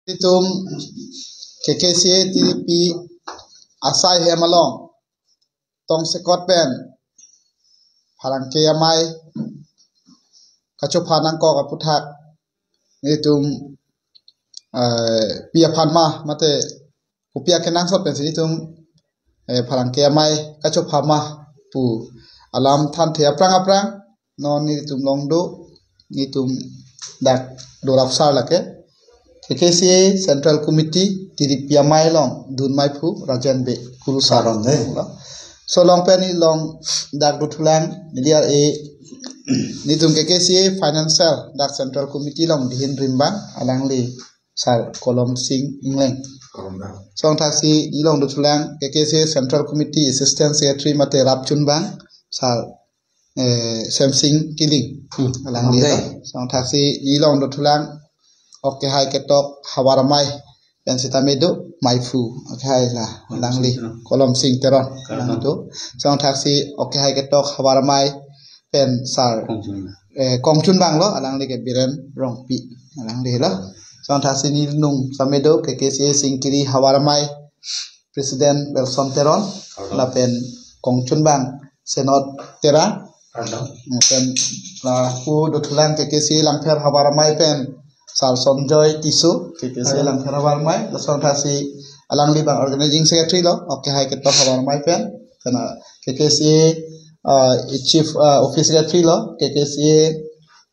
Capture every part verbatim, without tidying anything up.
Itum K K C A T D P asai hem along tongsekot pen pherangke amei kachopha nangkok aputhak itum, eh, pi aphan ma mate kopi akenangsot pensi itum, eh, pherangke amei kachopha ma pu alam thanthe aphrang aphrang non nelitum along do, nelitum dak dorap sar lake K K C A Central Committee T D P amei along dunmeiphu Rajen Bey Kurusar. Kurusar, eh. Laso along pen neli along dak dothulang, neli ar-e nelitum K K C A Financial dak Central Committee along dihin rimbang alangli Sar Kolom Sing Engleng. Kolom Sing. Laso athaksi neli along dothulang K K C A Central Committee Assistant Secretary mate rapchunbang Sar, eh, Semsing Kiling. Hmm. Alangli. Kolom Sing. Laso athaksi neli along dothulang ok kehai ketok havar amei pen sitame do meiphu ok kehai la alangli Kolom Sing Teron. Kolom Sing Teron. Alangli do. Laso athaksi ok kehai ketok havar amei pen Sar Kongchun. Eh, kongchunbang lo, alangli ke Biren Rongpi, alangli lo. Laso athaksi neli along sitame do K K C A Singkiri havar amei President Wilson Teron, Teron. Lapen kongchunbang Senot Terang. Teron. Lapen la pu dothulang K K C A Langpher havar amei pen Sar Sonjoy Tisso, K K C A Langpher havar amei. Laso athaksi alangli abang Organizing Secretary lo, ok kehai ketok havar amei pen. Kena K K C A, uh, Chief, uh, Office Secretary lo, K K C A,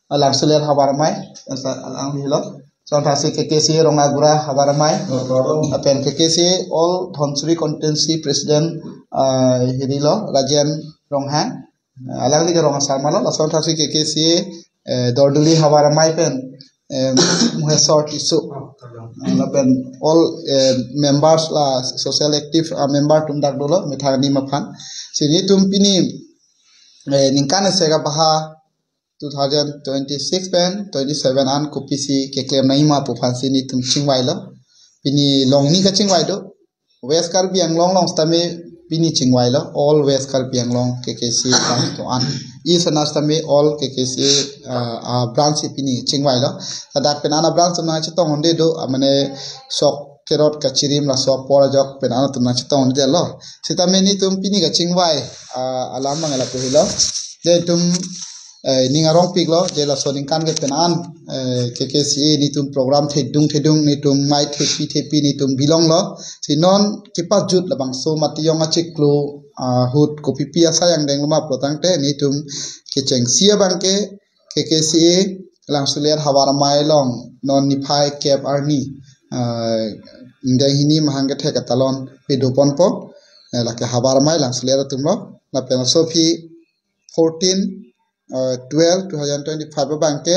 uh, Langsulir havar amei, asa alangli lo. Laso athaksi K K C A Rongagura havar amei. Lapen K K C A All Dhansiri Constituency President, uh, hiri lo, Rajen Ronghang. Alangli ke rong asar ma lo, laso athaksi K K C A, eh, Dorduli havar amei pen, eh, Muhesor Tisso. Lapen all, eh, members la social active, ah, member atum dak dolo, methang ni maphan. Si nelitum pini, eh, ningkan isi kabaha two thousand twenty-six pen twenty-seven an kopisi keklem nangji ma pu aphansi nelitum chingvai lo. Pini longni kachingvai do. West Karbi Anglong along sitame pini chingvai lo, all West Karbi Anglong K K C A branch atum an. East an sitame all K K C A, uh, uh, branch pini chingvai lo. Ladak pen ana branch atum nangchetong un-e do, ah, mane sok kerot kachirim laso apor ajok pen anatum nangchetong un-e lo. Sitame nelitum pini kachingvai, uh, alam abang lapu helo. Je itum, eh, ning arongpik lo, je laso aningkan ke pen an, eh, K K C A nelitum program thedung thedung nelitum mei thepi thepi nelitum bilong lo. Si non kepajut labangso Matijong achiklo, ah, ahut kopipi asai angdeng lo ma pulotangte nelitum kechengsi abang ke K K C A Langsulir havar amei along non niphai kep arni, ah, ingdeng hini mahang kethek atalon pedoponpo, eh, lake havar amei Langsulir atum lo, lapen laso aphi fourteen, uh, twelve, two thousand twenty-five abang ke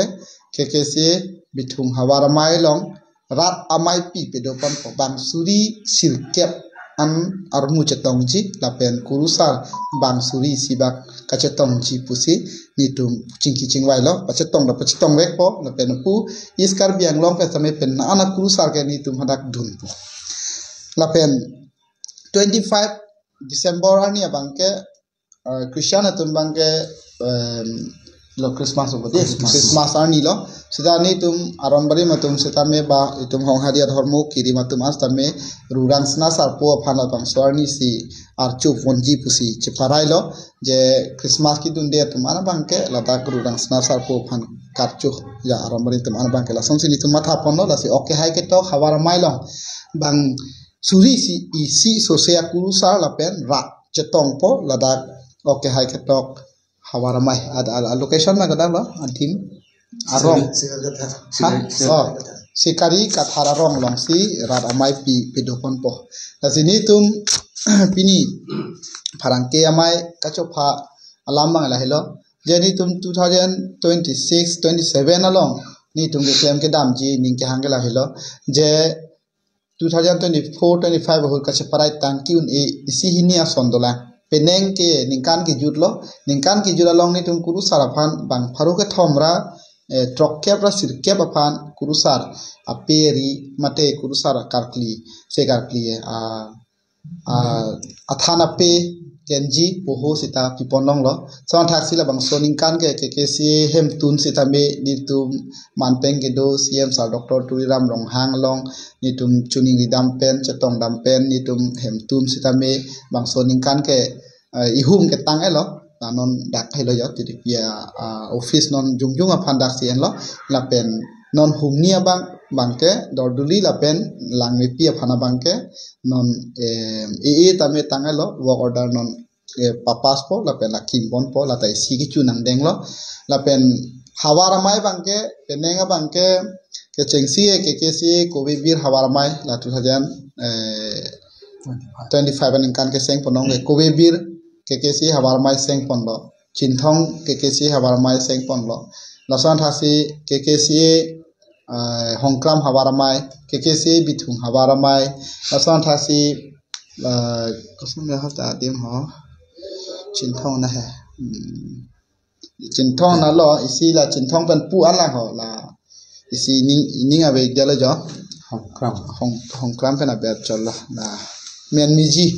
K K C A Bithung havar amei along rat ameipi pedoponpo, bang suri sirkep an armu chetongji lapen kurusar bang suri isi bak kachetongji pusi nelitum chingki chingvai lo, pachetong lo, pachetongvekpo, lapen pu East Karbi Anglong pen sitame pen ana kurusar ke nelitum hadak dunpo. Lapen twenty-five December arni abang ke, eh, Christian atum abang ke, em, lo Christmas lo, Christmas. Christmas arni lo. Sita nelitum aron barim atum sitame ba itum honghari adhormo kirim atum an sitame Rurang Sena Sarpo aphan labangso arni si archo ponji pusi cheparai lo. Je Christmas kedunde atum an abang ke ladak Rurang Sena Sarpo aphan karcho, ya, aron barim atum an abang ke lasonsi nelitum mathaponlo, lasi ok kehai ketok havar amei along bang suri isi sose akurusar lapen rat chetongpo ladak ok kehai ketok havar amei. Ad-, ad-, location ma kedam lo, adim arong. Sikari, Sikari Kathar. Ha? Sikari Kathar. Oh, Sikari Kathar arong alongsi rat ameipi pedoponpo. Lasi nelitum pini pherangke amei kachopha alam abang lahelo. Je nelitum two thousand twenty-six twenty-seven along nelitum keklem kedamji ning kehang ke lahelo. Je two thousand twenty-four twenty-five ahut kacheparai tangki un-e isi hini ason dolang. Penang ke ningkan kejut lo, ningkan kejut along nelitum kurusar aphan bang pharo kethom ra, eh, throkkep ra sirkep aphan kurusar ape ri mate kurusar akarkli, se karkli, eh, ah, ah, athan ape kenji poho sita pipon longlo. Lason thaksi labangso aningkan ke K K C A hemtun sitame netum manpeng kedo C M Sir Doctor Tuliram Ronghang along netum chuning ridam pen, chetong dam pen, netum hemtun sitame bangso aningkan ke, eh, ihum ketang-etlo. La non dak helo jo, T D P a, ah, office non jongjung aphan daksi enlo. Lapen non humni abang abangke Dorduli lapen Langmepi aphan abangke non, eh, e e tame tang-etlo, work order non, eh, papas po lapen la kim ponpo, lata isi kechu nangdenglo. Lapen havar amei abangke, penang abangke kechengsi e K K C A Kove Bir havar amei la two thousand, eh, twenty-five aningkan keseng ponlong ke Kove Bir K K C A havar amei seng ponlo. Chinthong K K C A havar amei seng ponlo. Lason thaksi K K C A, eh, Hongkram havar amei, K K C A Bithung havar amei. Lason thaksi, eh, kosong ya hata adim ho. Chinthong na he. Hmm. Chinthong na lo, isi la Chinthong pen pu alang ho la. Isi ining, ining ave dia lo jo. Hongkram. Hong, Hongkram pen aber cholo. Na. Menmiji.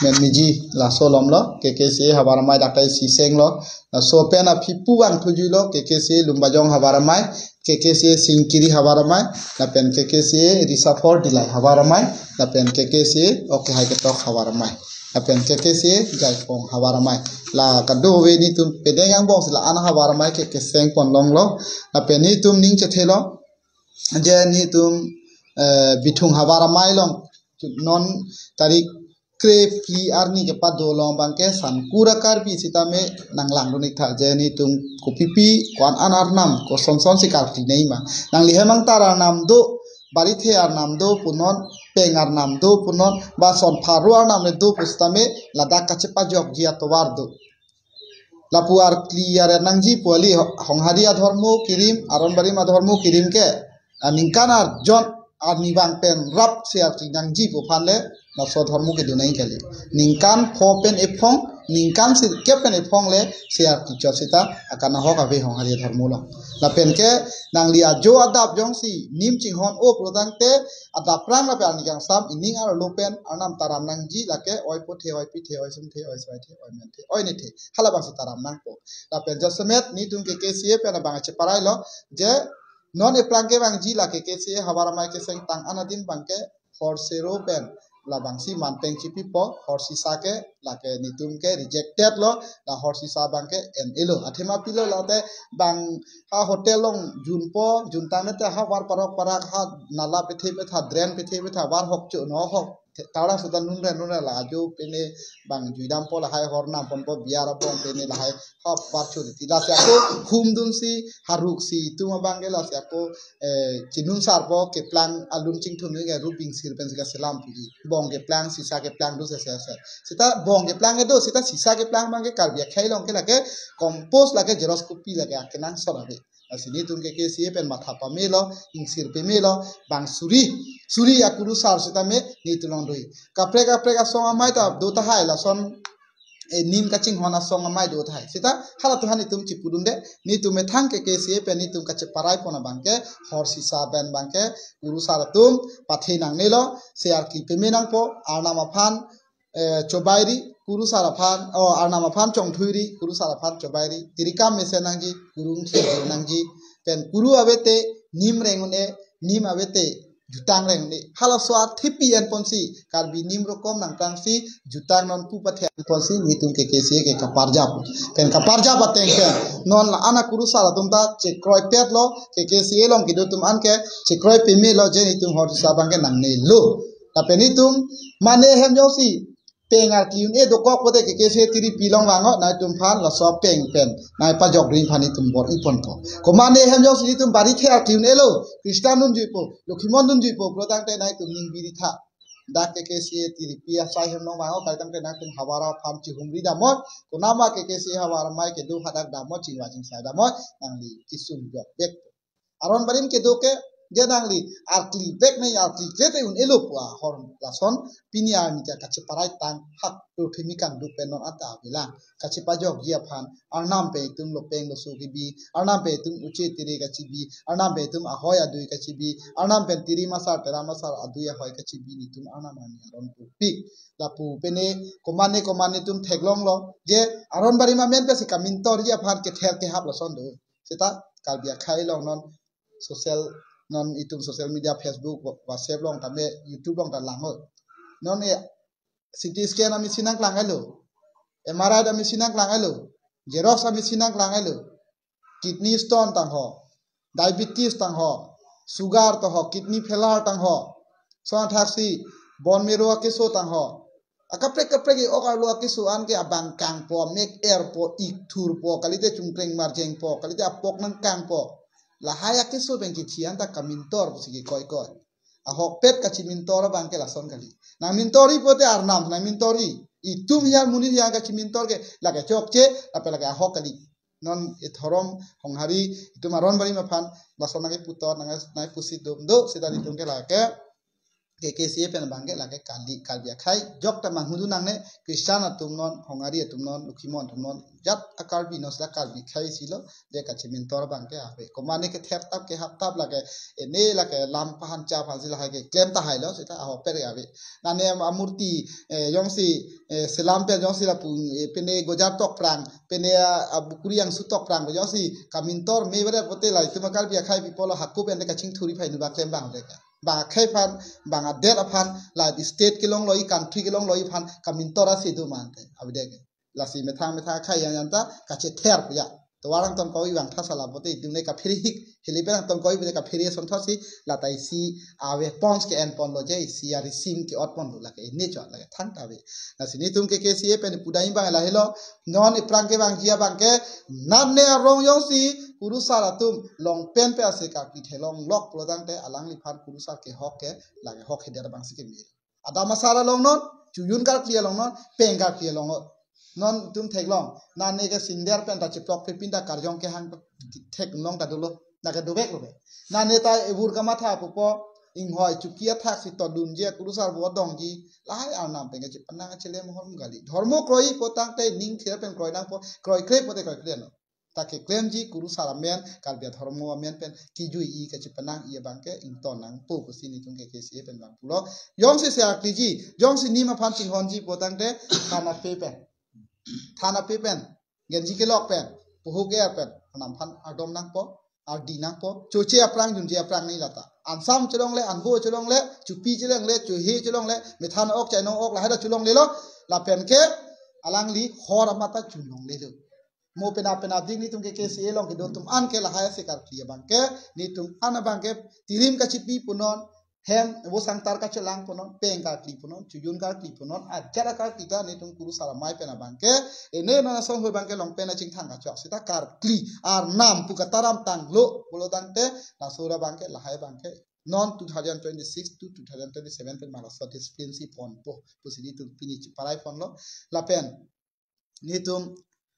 Menmiji laso alomlo. K K C A havar amei dak ta isi senglo. Laso pen aphi pu vangthujuilo. K K C A Lumbajong havar amei. K K C A Singkiri havar amei. Lapen K K C A Risaphor Dillai havar amei. Lapen K K C A Oke Hai Ketok havar amei. Lapen K K C A Jaipong havar amei. La kadokave netum penang angbong si la-an havar amei ke keseng ponlonglo. Lapen netum ning chethelo. Je netum, eh, Bithung havar amei along non tarik kre-phli arni kepado along abangke Sangkura Karbi sitame nanglang dun-ik tha, je netum kopipi ko-an an arnam kosonson si karkli nangji ma. Nangli hem angtar arnam do, barithe arnam do punon, peng arnam do punon, ba son pharo arnam le do pusitame ladak kachepajokji atovar do. Lapu arkli aret nangji pu kali. Ho-, Honghari adhormo kirim, Aronbarim adhormo kirim ke aningkan arjon arnivang pen rap si arkli nangji pu aphan le laso adhormo kedo nangji kali. Ningkan pho pen ephong, ningkan sirkep pen ephong le si arkli chot sita akanghon ave Honghari adhormo along. Lapen ke nangli ajo adap jongsi nim chinghon-o pulotangte adaprang lapen arni kangsam ining arlo pen arnam taram nangji, lake oi pothe, oi pithe, oi sumthe, oi soithe, oi menthe, oi nethe, halabangsi taram nangpo. Lapen jasemet netum K K C A pen abang cheparailo, je non eplang kevangji la K K C A havar amei keseng tang an adim abangke hor sero pen labangsi manpeng chipipo, hor sisa ke lake netum ke rejected lo, la hor sisa abangke en-elo. Athema pilo late bang ha hotel along junpo, juntang nete ha var parok parak ha nala pethe petha, drain pethe petha, var hok cho no hok. Tara sudah nunre nunre la ajo pene bang juidampo lahai hor namponpo biar abong pene lahai ha var cho titi. Lasi ako humdunsi haruk si itum abangke lasi ako, eh, chinun sarpo keplang alun chingthum nge rubing sir pen sika selam puji. Bong keplang, sisa keplang do se se se. Sita bong keplang do, sita sisa keplang abangke Karbi akhei along ke lake compost lake xerox copy lake akenangsot ave. Lasi netum K K C A pen matha pamelo, ingsir pamelo, bang suri, suri akurusar sitame netum along do-ik. Kaprek kaprek asong amei ta do tahai lason, eh, nim kachinghon asong amei do tahai. Sita halatum aphan netum chipudunde, netum methang K K C A pen netum kacheparai pon abangke, hor sisa pen abangke, kurusar atum pathe nangnelo, si arkli pame nangpo, arnam aphan, eh, chobairi, kurusar aphan, oh, arnam aphan chongthuiri, kurusar aphan chobairi, tirikam mesen nangji, kurung khirjir nangji, pen kuru avete, nim reng un-e, nim avete, jutang reng un-e. Halaso athepi enponsi, Karbi nim rokom nangprangsi, jutang non pu pathe enponsi, netum K K C A ke kaparjap. Pen kaparjap ateng pen, non la-an akurusar atum ta, chekroipetlo, K K C A along kedo atum anke, chekroi pamelo, je netum hor sisa abangke nangnelo. Lapen netum, mane hem jongsi, peng arkli un-e dokok pote K K C A tiri pilong vango, nangtum aphan laso peng pen nangpajok dun aphan netum bor-i ponpo. Komane hem jongsi netum barithe arkli un-elo, Kristan dunjuipo, Lokhimon dunjuipo pulotangte nangtum ning biri tha. Dak K K C A tiri pi asai hem long vango, kalitangte nangtum havar aphan chihumri damnon, konama K K C A havar amei kedo hadak damnon, chingva chingsai damnon, nangli kisung jok bek. Aron barim kedo ke, Je nangli arkli vek ne arkli kre te un-elo pu ahormu lason pini arni ke kacheparai tang hak purthimi kangduk pen non anta avelang. Kachepajokji aphan, Arnam pen itum lopeng loso kebi, Arnam pen itum uche tiri kachebi, Arnam pen itum ahoi adui kachebi, Arnam pen tiri masar tera masar adui ahoi kachebi, netum Arnam arni aron pupik. Lapu pene komatne komatne netum theklonglo je aron barim amen pensi kamintorji aphan kether kehap lason do. Seta Karbi akhei along non social, non itum social media, Facebook, WhatsApp along tame YouTube along ta langlo. Non e C T scan a-machine nangklang-elo, M R I a-machine nangklang-elo, Xerox a-machine nangklang-elo, kidney stone tangho, diabetes tangho, sugar tangho, kidney failure tangho, son thaksi bone marrow akeso tangho, akaprek kaprek i-ok arlo akeso an ke abang kangpo, mek erpo, ik thurpo, kalite chungkreng marjengpo, kalite apok nangkangpo. Lahai akeso pen kithi anta kamintor pusi kekoi koi. Ahokpet kachimintor abang ke lason kali. Nangmintorji pote Arnam nangmintorji. Itum hiya muni hiya kachimintor ke lake chokche, lapen lake ahok kali. Non idhorom honghari itum aron barim aphan lason nangkeputot nang nangkepusi dum do seta itum ke lake K K C A pen abang ke lake kali, Karbi akhei jok ta manghudu nangne, Christian atum non, honghari atum non, lukhimon atum non, jat a-Karbi non seta Karbi akhei si lo, je kachimintor abang ke ave. Komatne kether tap kehap tap lake ene lake lam pahan cha aphansi lahai keklem tahai lo seta ahokpet ave. Nane amurti eh, jongsi eh, selam pen jongsi lapu eh, pene gojar tokprang, pene ah, abukuri angsu tokprang, jongsi kamintor me bada pote la itum a-Karbi akhei people lo haku pen de kachingthuri phai nu ba klem abang de ka. Bang akhei aphan, bang adet aphan, la state kelonglo-i, country kelonglo-i aphan kamintor asi do mante. Abide ke. Lasi methang methang akhei yang anta kachether puya. Tovar angtonkoi vangtha sala pote itum ne kaphere hik, hili pen angtonkoi pote kaphere asonthotsi, lata isi a-weapons ke-enponlo je, isi arisim ke-otponlo lake, ne chot lake thangta ave. Lasi netum K K C A pen pudai abang lahelo, non iphrang kevangji abang ke, nane arong jongsi, kurusar atum, longpen pe ase karpi thelong lok pulo tangte, alangliphan kurusar kehok ke, lake hok heder abangsi keme. Adam asar along non, chojun karkli along non, peng karkli along non. Non itum theklong. Nane ke sinder pen ta chiplok pe pinta karjong kehang theklong ta dolo. Nake doveklo be. Nane ta ebur kamatha pupo. Inghoi chuki athak si todunji kurusar vo dongji. Lahai Arnam pen ke chipanang chele mohor mugali. Dhormo kroipo tangte ning thir pen kroi nangpo. Kroikre pote kroikre no. Ta keklemji kurusar amen, Karbi adhormo amen pen kijui-i kachipanang-i abang ke ington nangpo pusi netum K K C A pen abang pulo. Jongsi se arkliji, jongsi nim aphan chinghonji potangte thana pe pen. Thana pe pen, genji kelok pen, puhu ke pen, anam aphan ardom nangpo, ardi nangpo, choche aphrang junji aphrang ni lata. Ansam chelongle, anbo chelongle, chupi chelongle, chohe chelongle, methan ok chainong ok lahai ta chelonglelo, lapen ke alangli hor amat ta chunlonglelo. Mo penap penap ding netum K K C A along kedo atum an ke lahai ase karkli abang ke, netum an abang ke tirim kachipi punon, hem vo sangtar kachelang punon, peng karkli punon, chojun karkli punon, ajat karkli ta netum kurusar amei pen abang ke, ene non asonghoi abang ke longpen achingthang kachok seta karkli, Arnam pu kataram tanglo, pulo tangte, laso ra abang ke, lahai abang ke, non two thousand twenty-six to two thousand twenty-seven pen malaso discipline si ponpo, pusi netum pini chiparai ponlo, lapen netum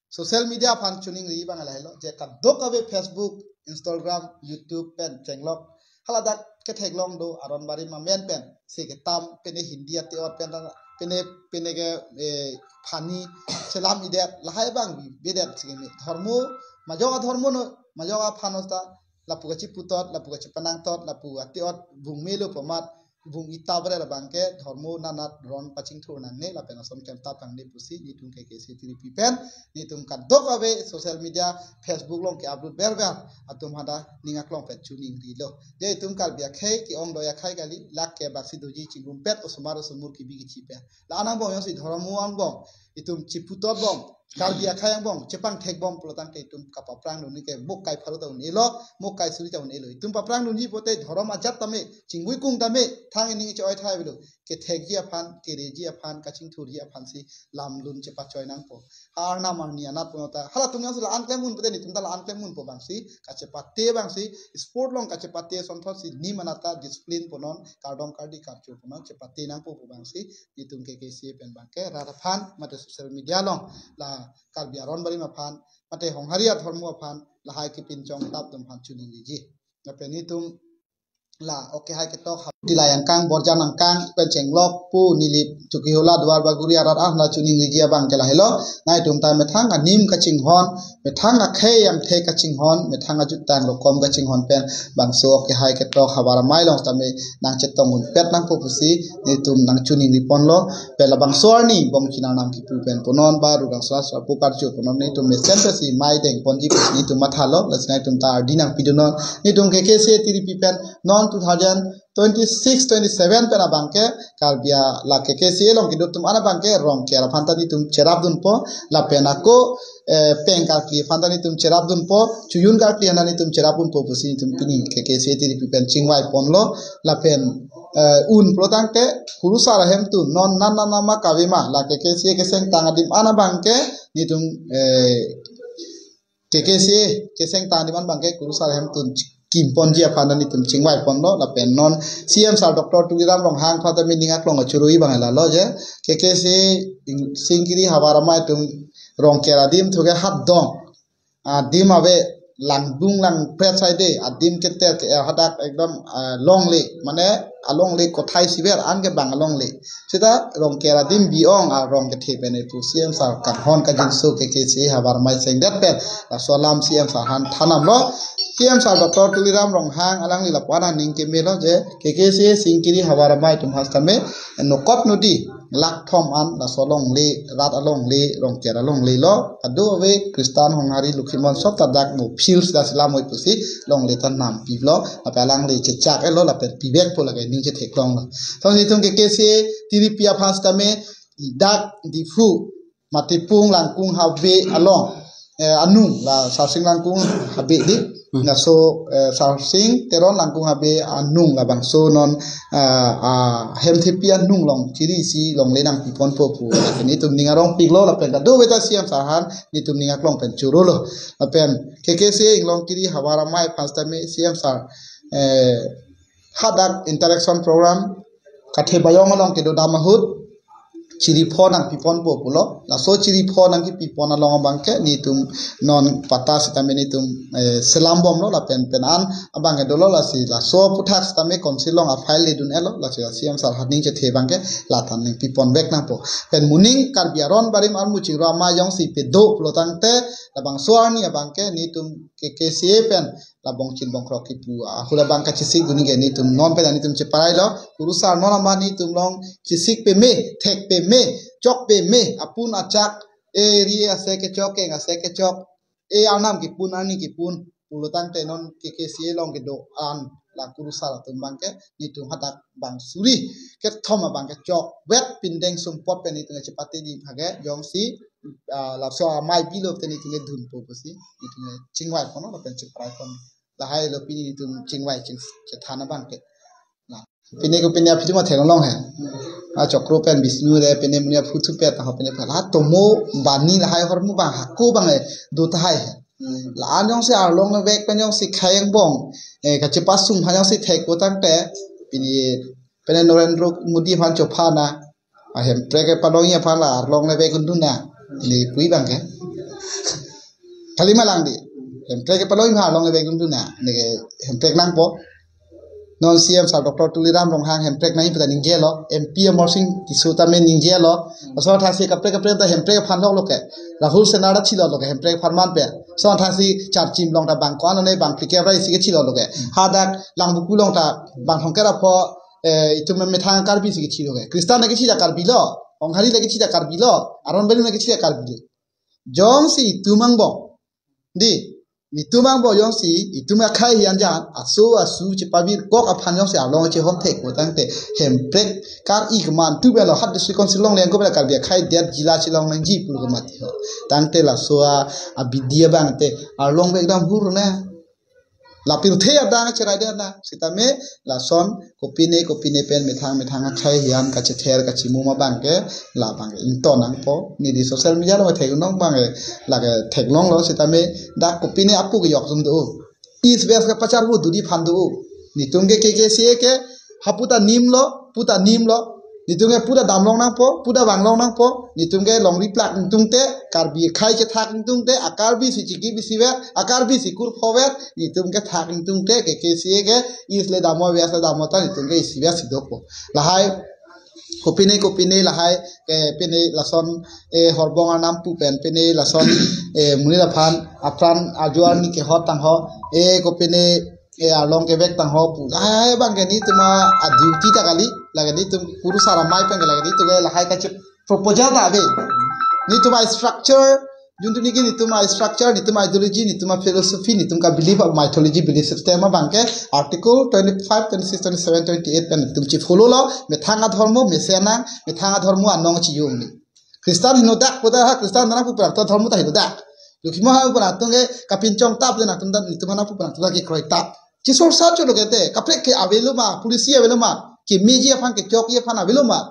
social media aphan choningri abang lahelo, je kadokave Facebook, Instagram, YouTube pen chenglok. Haladak ketheklong do aron barim amen pen. Se ketam pene Hindi ate-ot pen, pene, pene ke, eh, funny selam idet lahai abang bi, bidet si keme. Dhormo, majok adhormo no, majok aphan osta, lapu kachiputot, lapu kachipanangtot, lapu ate-ot bung melo pu amat, bung ita bre abang ke dhormo nanat ron pachingthur nangne lapen ason klemtap nangne pusi netum K K C A tiripi pen netum kadokave social media Facebook along ke-upload berber atum hadak ning aklong pen choningrilo. Je itum Karbi akhei ke-ong doi akhei kali lake baksi doji chingrum pet osomar osomur kebi kechi pen. La anang bong jongsi dhormo angbong itum chiputot bom, Karbi akhei angbong chepangthek bom pulo tangte itum kapaprang dunji ke mok kai pharo ta un-elo, mok kai suri ta un-elo. Itum paprang dunji pote dhorom ajat tame, chingvui kung tame, thang ining che-oi thai avelo. Kethekji aphan, kereji aphan, kachingthurji aphan si lamlun chepachoi nangpo. Arnam arni anat punon ta. Halatum jongsi la-an klem un pote netum ta la-an klem unpo abang si, kachepate abang si, sport along kachepate asonthot si, nim anat ta discipline punon, kardom kardi karcho punon, chepate nangpo pu abang si, netum K K C A pen abang ke rat aphan mate social media along la Karbi aron barim aphan mate honghari adhormo aphan lahai kepinchong tap atum aphan choningriji. Lapen netum la, okay, hai ketok hap-, Dillai angkang, Borjan angkang, pen chenglok pu Nilip Chokihola Duar Bagori arat ah la chuning rigi abang ke lahelo. Nangtum ta methang anim kachinghon, methang akhei angthek kachinghon, methang ajutang rokom kachinghon pen bangso okay, hai ketok havar amei along tame nangchetong unpet nangpo pusi netum nangchuning riponlo. Pen labangso arni bongchina nam kipu pen punon ba rurang sura sura pu karju punon netum mesen pesi mei dengponji pusi netum mathalo. Lasi nangtum ta ardi nangpidunon. Netum K K C A tiripi pen non two thousand twenty-six twenty-seven pen abang ke Karbi a la K K C A along kedo atum an abang ke Rongker aphan ta netum cherapdunpo, lapen ako, eh, Peng Karkli aphan ta netum cherapdunpo, Chojun Karkli aphan ta netum cherapdunpo pusi netum pini K K C A tiripi pen chingvaiponlo. Lapen, eh, un pulo tangte kurusar ahemtun non nan nan nama kave ma la K K C A kesengtang adim an abang ke netum, eh, K K C A kesengtang adim an abang ke kurusar ahemtun kimponji aphan ta netum chingvaiponlo. Lapen non C M sir Doctor Tuliram Ronghang aphan ta mening aklong achurui abang lalo je K K C A Singkiri havar amei atum Rongker adim thu ke hatdong adim ave, langdung langpret saide adim keter ke, eh, hadak ekdom, eh, longle, mane alongle kothai siver an ke bang alongle. Seta Rongker adim bi-ong arong kethe pen epu C M sir kanghon kajinso K K C A havar amei sengdet pen laso alam C M sir aphan thanamlo. C M sir Doctor Tuliram Ronghang alangli lapu-an aning kemelo je K K C A Singkiri havar amei atum aphan tame nokot nodi lakthom an laso alongle, rat alongle, Rongker alongle lo. Ado ave Christian Honghari Lokhimon sop ta dak mo fields da sila moi pusi longle ta nampilo. Lapen alangli chechak-etlo lapen pivekpo lake ning chetheklonglo. Tong netum K K C A tiripi aphan tame dak Diphu Matipung Langkung Habe along, eh, anung la Sarsing Langkung Habe di. Hmm. Laso, eh, Sarsing Teron Langkung Habe anung labangso non, ah, ah, hemthepi anung along chiri si longle nangpiponpo pu netum ning arongpiklo lapen kadokave ta C M sir aphan netum ning aklong pen churulo. Lapen K K C A Inglongkiri havar amei aphan tame C M sir, eh, hadak interaction program kathe bayong along kedodam ahut chiri pho nangpiponpo pulo. Laso chiri pho nangkipipon along abang ke netum non patta sitame netum, eh, selambomlo lapen pen an abang ke dolo. Lasi laso aphuthak sitame council along a-file ledun-etlo. Lasi C M sir aphan ning chethe abang ke lata nangpiponvek nangpo. Pen moning Karbi aron barim armu chingrum ama jongsi pedo pulo tangte labangso arni abang ke netum K K C A pen la bongchin bongkrok kipu ahut abang kachesik gun ke netum non pen netum cheparailo. Kurusar non ama netum along chesik peme, thek peme, chok peme, apun achak, e ri ase kechok, keng ase kechok, e arnam kipun, arni kipun pulo tangte non K K C A along kedo an la kurusar atum abang ke netum hadak bang suri kethom abang ke chokvet pindeng sumpot pen netum chepate di phage jongsi, ah, laso amei pilo te netum dunpo pusi netum chingvaiponlo lapen cheparaipon. Lahai lo pini netum chingvai ching chethan abang ke. La pini kopine aphi ma theklong he. A Chokro pen Bisnu re pini muni aphu thu pet ho pini phala tomo bani lahai ahormu abang hako abang e do tahai he. Hmm. La-an jongsi arlong vek pen jongsi khayang bong, eh, kachepasung ha jongsi thek ko tangte pini pene Narendra Modi aphan chopha na, a hemprek kepalongji aphan la arlong le vek undun na, ili pu abang ke. Kali malang di. Hemprek kepalongji aphan arlong le vek undun na, neke hemprek nangpo. Non C M sir Doctor Tuliram Ronghang hemprek nangji puta ningjelo, M P Amarsing Tisso tame ningjelo. Laso athasi kaprek kaprek ta hemprek aphan lok lo ke. Rahul Sena ta chilok lo ke hemprek aphan man pe. Laso athasi Charchim along ta bang ko-an ne bang phlikep ra isi ke chilok lo ke. Hadak Langvoku along ta bang Hongker apho, eh, itum methang Karbi si kechi lo ke. Christian lake chida Karbi lo, Honghari lake chida Karbi lo, aron belu lake chida Karbi lo. Jongsi itum angbong di, itum angbong jongsi itum akhei hian jan aso asu chepavir kok aphan jongsi arlong chehom thek ko tangte hemprek kar-i keman tu belo hat district council longle ko bela Karbi akhei det jila chelong nangji pulo ke mati ho. Tangte laso a, abidi abang te arlong vek dam hur na. La pirthe adang cherai de na. Sitame lason kopine kopine pen methang methang akhei hian kachether kachimum abang ke labang ington nangpo. Neli social media along theklong abang ke lake theklonglo sitame dak kopine apu kejok atum do. East West kepacharvo duri aphan do. Netum ke K K C A ke hapu ta nimlo, pu ta nimlo. Netum ke puda damlong nangpo, puda vanglong nangpo, netum ke longri plak ingtungte, Karbi akhai chethak ingtungte, a Karbi si chikip isivet, a Karbi si kurphovet, netum ke thak ingtungte, K K C A ke, East le damo, West le damo ta, netum ke isivet si dokpo. Lahai, kopine, kopine, lahai, eh, pine lason, eh, Horbong Arnam pu pen, pine lason, eh, monit aphan, apran ajo arni kehot tangho, eh, kopine, eh, arlong kevek tangho pu. Lahai abang ke netum a duty ta kali, lake netum kurusar amei pen ke lake netum ke lahai kache proposal ta ave. Netum a structure, jun tuni ke netum a structure, netum a ideology, netum a philosophy, netum ka belief, a mythology, belief system abang ke Article twenty-five, twenty-six, twenty-seven, twenty-eight pen netum chi follow lo, methang adhormo mesen nang, methang adhormo anong chiyong ni. Christian henodak puta ha, Christian nang pu prapta adhormo ta henodak. Lokhimon ha pu nangtum ke kapinchong tap le nangtum dan netum nang pu nangtum ke kroitap. Chisorsa cholo kete, kaprek ke avelo ma, policy avelo ma, kemeji aphan kechokji aphan avelo ma.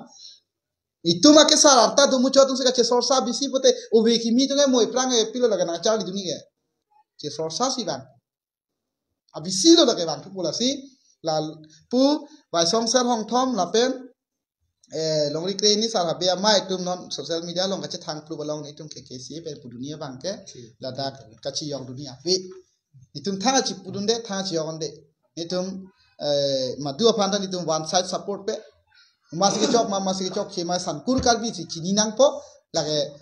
Itum ake sar arta do muchot atum si kachisorsa bisi pute, ove kimi atum ke mo ephrang epilo lake nangcharli duni ke. Chisorsa si bang. Abisi lo lake bang thupo lasi, lapu Baisong Sar Hongthom lapen, eh, Longri Kre Hini sar habe amei atum non social media along kachethang plup along netum K K C A pen pu duni abang ke, ladak kachiyong duni ave. Netum thang chipudunde, thang chiyongde. Netum, eh, madu aphan ta netum one side support pe. Masi kechok ma, masi kechokche ma, sangkur Karbi si chini nangpo, lake,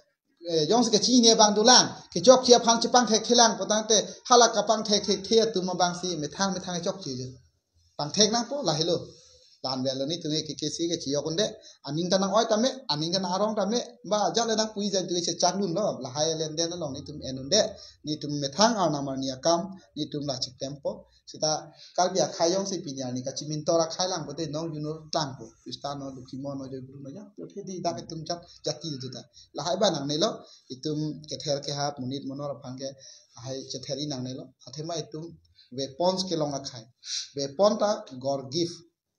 eh, jongsi kechini abang dolang, kechokche aphan chepangthekthelang pu tangte, hala kapangthekthekthe atum abang si methang methang kechokche je. Pangthek nangpo, lahelo. Lahenlo netum ke K K C A ke chiyok unde, aning ta nang-oi tame, aning ta nang-arong tame, ba jale nangpui jan tu chechak dunlo, lahai lenden along netum en unde, netum methang Arnam Arni akam, netum la chiktempo. Seta Karbi akhai jongsi pini arni kachimintor akhai lang pute non unor tangpo. Christian non, Lokhimon non, Joiguru non, ya, pute di dak itum jat, jati itu ta. Lahai ba nangnelo, itum kether kehap, monit monor aphan ke, lahai chether-i nangnelo. Athema itum weapons kelong akhai. Weapon ta God gift.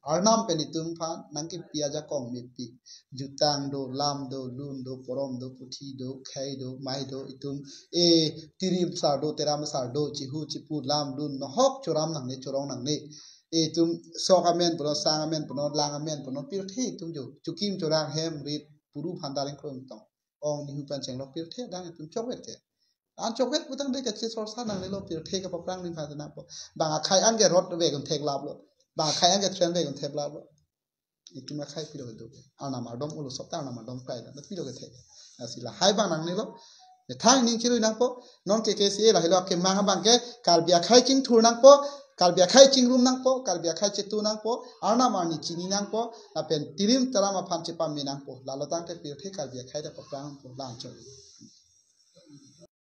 Arnam pen itum aphan nangkepi ajakong mepik. Jutang do, lam do, lun do, porom do, puthi do, khei do, mei do, itum, eh, tirim sar do, teram sar do, chihu, chipu, lam, lun, nohok choram nangne, chorong nangne. Eh, itum sok amen punon, sang amen punon, lang amen punon, pirthe itum jo, chokim chorang hem rit, puru phandar ingkroi ingtong. Ong nihu pen chenglok pirthe adang itum chokvet ke. An chokvet pu tangte kachisorsa nangnelo, pirthe kapaprang ning phan nangpo. Bang akhai an ke rot vek un theklaplo. Bang akhai an ke train vek un theklaplo. Itum akhai pilo kedo. Arnam ardom ulo sop ta Arnam ardom krai da. Pilo kethek. Lasi lahai bang nangnelo. Methang ning chirui nangpo. Non K K C A lahelo akemang abang ke Karbi akhai chingthur nangpo. Karbi akhai chingrum nangpo. Karbi akhai chetu nangpo. Arnam Arni chini nangpo. Lapen tirim taram aphan chepame nangpo. Lalo tangte pirthe Karbi akhai ta paprang nangpo. Lang chok.